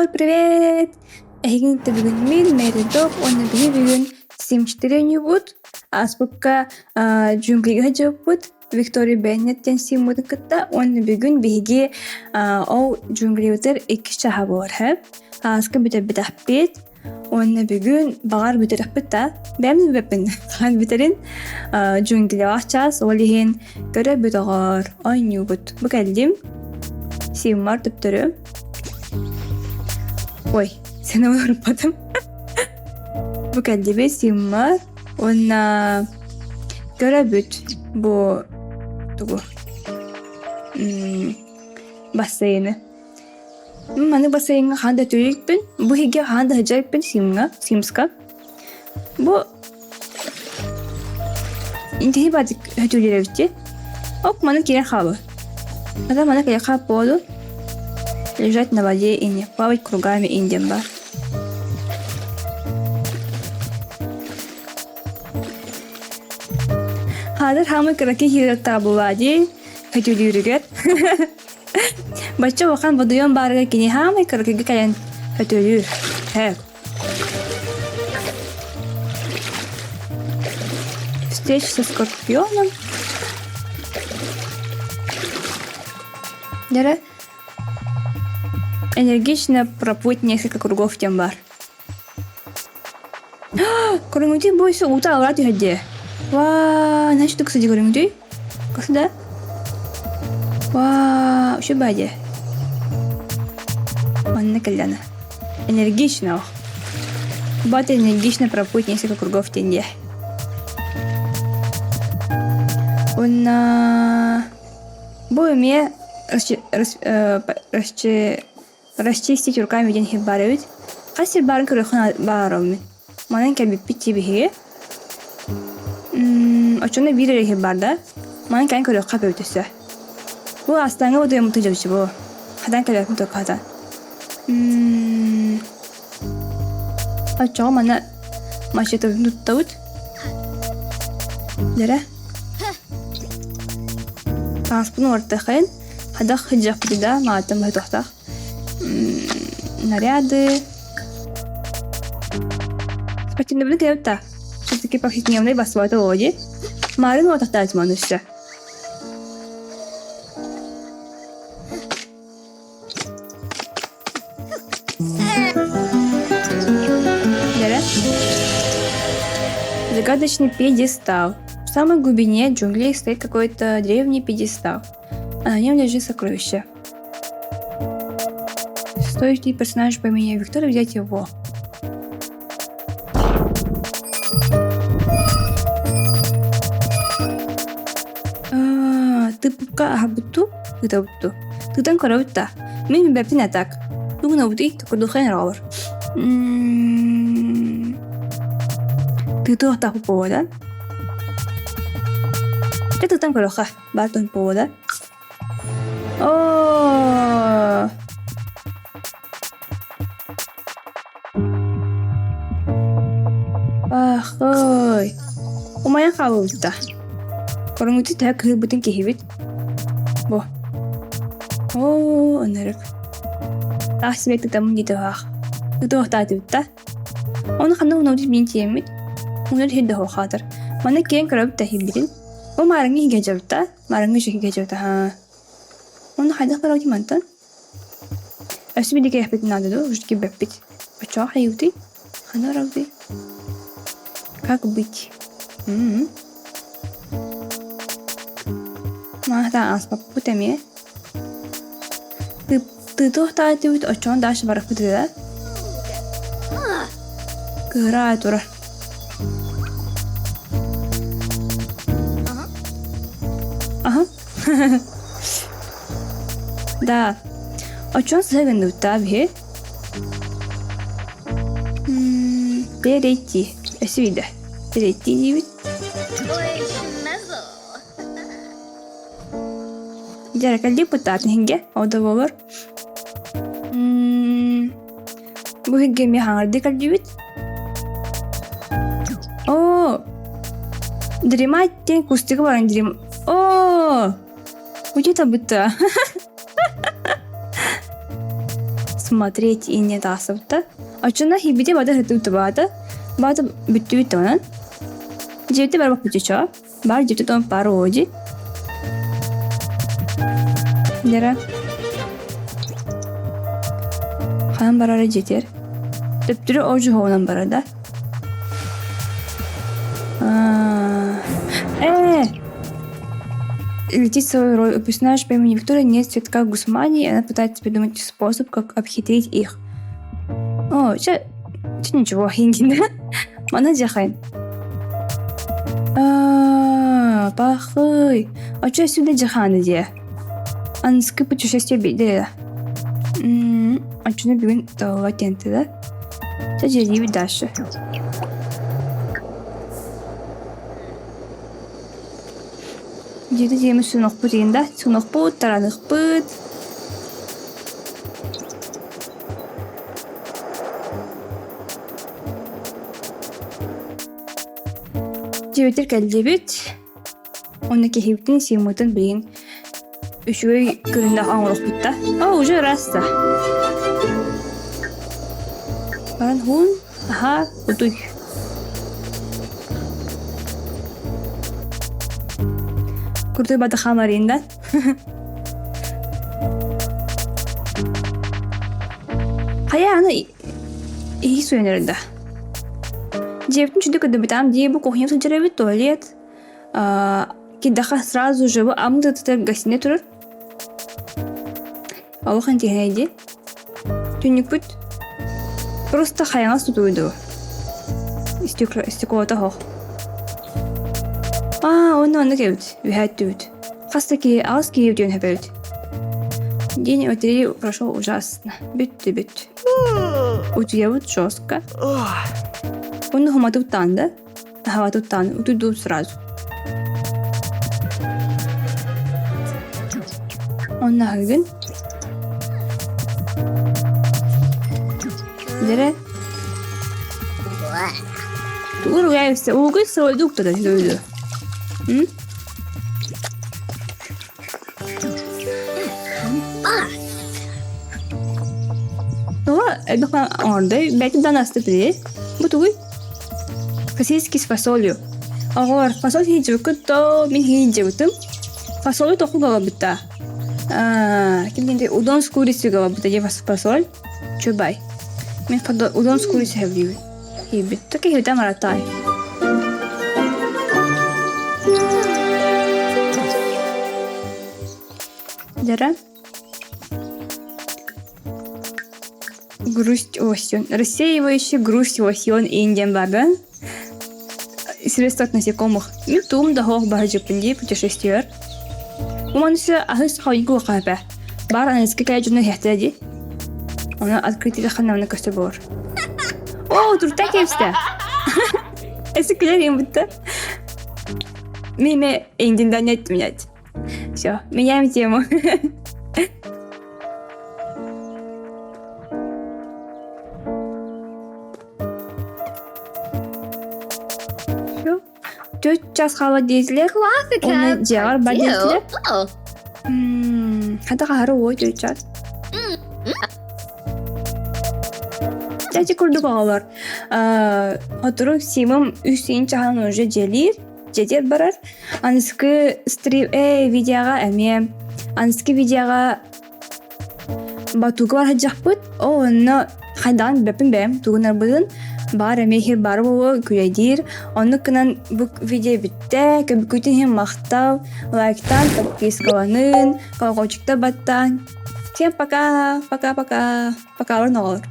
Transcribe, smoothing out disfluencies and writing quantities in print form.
Доҕоор, привет! Эһигини кытта бүгүн мин, Мэри Док уонна биһи бүгүн Симчитэри оонньуубут. Ааспыкка джунглига сылдьыбыппыт Виктория Беннет диэн симмытын кытта уонна бүгүн биһиги ол джунглибытыгар иккис чаһа буолар һэ. Ааска бүтэрбэтэхпит. Уонна бүгүн баҕар бүтэрэхпит да, бэйэм да билбэппин хаһан бүтэрин джунглилаах чаас, ол иһин көрөбүт оҕоор, оонньуубут. Бу кэллим, симмар төптөрү. Ой, сен олорбатым. Бу кэллибит симмар уонна көрөбүт бу тугу бассейны. Маны бассейҥҥа хаһан да түһүөхпүн, бу иһигэр хаһан да сылдьа иликпин Симҥа, Симска. Бу интиһи баадык өтүүлэрэбит Оп, маны киирэн хаалар. Ата маны кэлэ буолу. Лежать на воде и не плавать кругами индиан бар. Хаалар хаамый кыракый хиираттаа булаа дии, өтүүлүүрүгэр. Бачча улахан водоем баарыгар кини хаамай кыракыйга кэлэн өтөлүүр. Һэ. Встреча со скорпионом. Дьэ энергично проплыть несколько кругов диэн баар. Көрүҥүтүй бу өссө уута аллара түһэр дии. Ваа, значит кстати көрүҥүтүй? Косуда? Ваа, вообще бади. Манна кэллэна. Энергично. Бат энергично проплыть несколько кругов тенде. Уонна бу эмиэ Расчистить руками диэн иһит баар эбит. Хас сир баарын көрүөххүн баарым. Манан кэлбиппит дии биһиги. Оччону биир эрэ иһит баар да. Манан кэлэн көрүөххэ эбит өссө. Бу астааҥҥа бодуйаммыт дьабычы бу. Хатан кэлбэппин только хатан. Оччоҕо манна мачетабын туттабыт. Дэрэ. Тааспын уортахын. Хадах сылдьыахпытый да, маҕаттан быһытыахтаах. Наряды. Спортивнабын кэлэбит да. Все-таки повседневный баспата оди. Марын уотахтаатым аны өссө. Дэрэ. Загадочный пьедестал. В самой глубине джунглей стоит какой-то древний пьедестал. А на нем лежит сокровище. Стоит ли персонаж по имени Виктория взять его? Тыппыкка аһабытту, ытабытту. Тытан көрөбүт да. Мин билбэппин а так. Тугунабытый, токурдухайын оҕолор. Тытыахтаах буолуо Дьэ тытан көрүөххэ. Баартын повода. Оо! Ахой! Умайан хаалбыта. Көрүҥүтү төһө кыһыйбытын киһибит. Бу. Оо, ынырык. Таах сибэк тытаммын диэтэ Ытыахтаатыбыт да. Ону ханна уунабыт мин тиийэммит. Уунар иһит да хаатар. Манна киэн көрөбүт да иһиллибин. Бу маарыҥҥы иһигэ дьабыта. Маарыҥҥы иһигэ дьабыта haa. Ону хайдах барабытый мантан? Өссө биирдэ кэлиэхпитин наада дуо? Уже киирбэппит. Оччоҕо хайыыбытый? Ханна барабытый? Как быть? М-м. Маата ааспаппыт эмиэ. Тыытыахтаатыбыт оччоҕо дальше барыахпыт да? Кыра турар. Аха. Да. Оччоҕо сыһа гынныбыттаа биһи. Перейти. Өссө биирдэ. Перейти диибит. Дьэ, кэллик бытаатын иһингэ, ол да буолар. Бу иһингэ эмиэ хаҥардыы кэлдибит. Оо, дремать диэн кустуга баран дрем... Оо, где-то быта. Смотреть и не тахсыбыта. Оччоно хибите бада хытыытыбаата. Баата бүттүбүт онон. Дьиэти барбаппыт чо. Бар дьиэти тон пар оди. Дера. Хаан барара дьиэтер. Төптүрү ожуһуонан барар да. Э! Летит свою роль. У персонажа по имени Виктория нет цветка Гусмани, и она пытается придумать способ, как обхитрить их. О, чэ, чэ ничего, хингин. Мана дьахайн. А, пахый. А чё сюда дьаханы де? Анскы путешествие бейде. А чё бүгүн тола тенти да? Чэ дьиэлиибит дальше. Дьиэтэ дьиэми сунохпут иин да? Сунохпут, тараныхпыт. Дьиэбитигэр кэллибит. Уонна киһибитин сиэммытын билигин үчүгэй күһүннэх оҥоруохпут да. О, уже ыраас да. Баран хуун, аха, утуй. Курдук бадахам арыйын да. Хайа аны иһи суйан да. Дьиэбитин чүдү көрдөбүтаам дии бу кухня сылдьар эбит туалет. Кидаха сразу же бу амдытытар гостиная турар. Олох интиһинэй дии. Түннүкпүт просто хайаҥас тутуйду. Стеклота оһох. Аа, онно оннук эбит, үһээттүбүт. Хас да киһи, аҕыс киһи үтүөн сөп эбит. День лотереи прошел ужасно. Бүттү бүт. Утуйабыт жестко. Онно хоматыптаан да? Таһаҕатыттан утуйдум сразу. Онно аһыгын. Дere. Тугур уяйся, угуй сойдук тогда сойду. М? Тоҕо элбэх оҥордой, бэйэтин даҕаны астык билиэй. Бу тугуй? Сосиски с фасолью. Оҕолор, фасоль иһдьибиккит доо, мин иһдьибитим. Фасолу току галабыта. Ким диэн удон с курицей галабыта дии фасоль. Чубай. Мин удон с курицей хэвлиибин. Иибит. Так иһитэ маратай. Дара. Грусть лосьон. Рассеивающий грусть лосьон Индиан бага. Средства от насекомых. Мин туум да хоох баһа дьиэ путешествиер. Уманысы аһыс хойгу хапа. Бар аныски кая дьоно хехтэ ди. Она открытие ханна көстө буолар. О, турта кепсте. Эси күлэр бутта. Миме индиндан нет менять. Все, меняем тему. Все. Төрт час хаала диэтилэр. Уонна дьиэҕэр бар диэтилэр. Хата хаһары уой төрт час. Дьэ курдук оҕолор. Сотору Симом үс син чаһан уже дьиэлиир. Дьиэтигэр барар. Аныскы стрим э видеоҕа эмиэ аныскы видеоҕа батуга бар сылдьахпыт. Оо онно хайдаҕын билбэппин бэйэм тугунарбытын баар эмиэ иһир баар буолуо күлэйдиир. Оннук гынан бу видео бүттэ. Көбүккүтүн иһин махтал, лайктаан, подпискаланын, колокольчикта баттаан. Всем пока, пока-пока. Пока оҕолор.